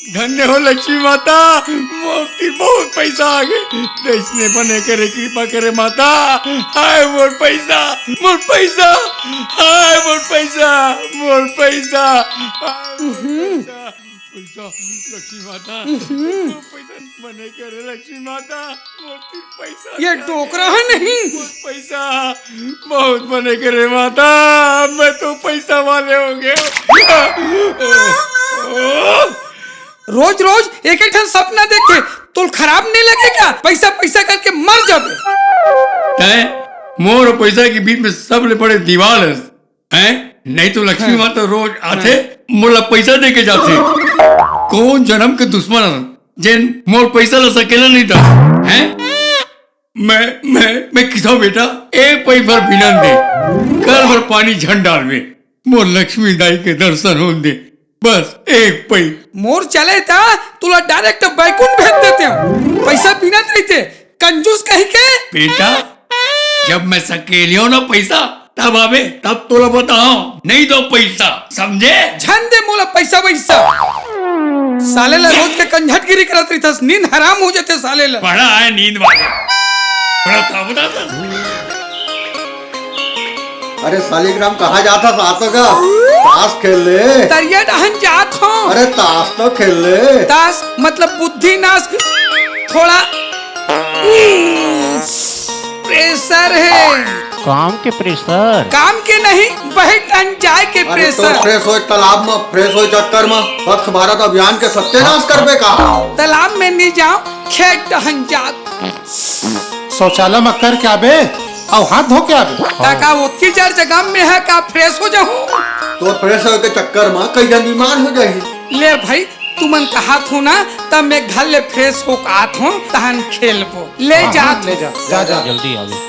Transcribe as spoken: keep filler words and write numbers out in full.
धन्य हो लक्ष्मी माता, मोर तीर बहुत पैसा आ गे। तइसने बने करे, कृपा करे माता। हाय मोर पैसा, मोर पैसा, हाय मोर पैसा, मोर पैसा, हाय मोर पैसा, पैसा, लक्ष्मी माता, मोर पैसा बने करे लक्ष्मी माता, मोर तीर पैसा ये डोकरा है नहीं। मोर पैसा बहुत बने करे माता, मैं तो पैसा वाले हो गए। रोज रोज एक एक ठन सपना देखे, तोल खराब नहीं लगे क्या? पैसा पैसा करके मर जाबे। तैं मोर अउ पैसा के बीच में सबले बड़े दीवाल हस, हैं? नहीं तो लक्ष्मी माता रोज आथे, मोला पैसा दे के जाथे। कौन जन्म के दुश्मन हस, जेन मोर पैसा ला सकेला नहीं था, हैं? मैं, मैं, मैं किसा बेटा, एक पई भर बिनन दे, कल भर पानी झन डालबे, मोर लक्ष्मी दाई के दर्शन होन दे, बस एक पई। मोर चले ता, तुला direct बैकुंठ भेज देते हैं। पैसा बिनत रहिते, कंजूस कहीं के। बेटा, जब मैं सकेलियो ना पैसा, तब आबे, तब तोला बताओ, नहीं दो पैसा, समझे? झन दे मोला पैसा वैसा। साले ला रोज के कंझटगिरी करत रहिथस, नींद हराम हो जाथे साले ला। बड़ा है नींद वाले, बड़ा था बता था। अरे सालिग्राम, कहाँ जात हस? आ तो गा, ताश खेल ले। तरिया डहन जात हूँ। अरे ताश तो खेल ले। ताश मतलब बुद्धि नाश। थोड़ा प्रेशर है। काम के प्रेशर? काम के नहीं, बहे टन जाए के अरे तो प्रेशर। फ्रेश होए तालाब में, फ्रेश होए चक्कर में स्वच्छ भारत अभियान के सत्यानाश करबे का? तालाब में नहीं जाओ, खेत डहन जात। शौचालय में करके आबे, अउ हाथ धो के आबे। ताका ओतकी जर जगह में है का फ्रेश हो जाऊं? तो फ्रेश होए के चक्कर में कई जन बीमार हो जाही। ले भाई, तुमन कहात हो ना, तब मैं घर ले फ्रेश होके आत हूँ, तहन खेलबो। ले हाँ, जा हाँ, ले जा, जा, जा। जल्दी आबे।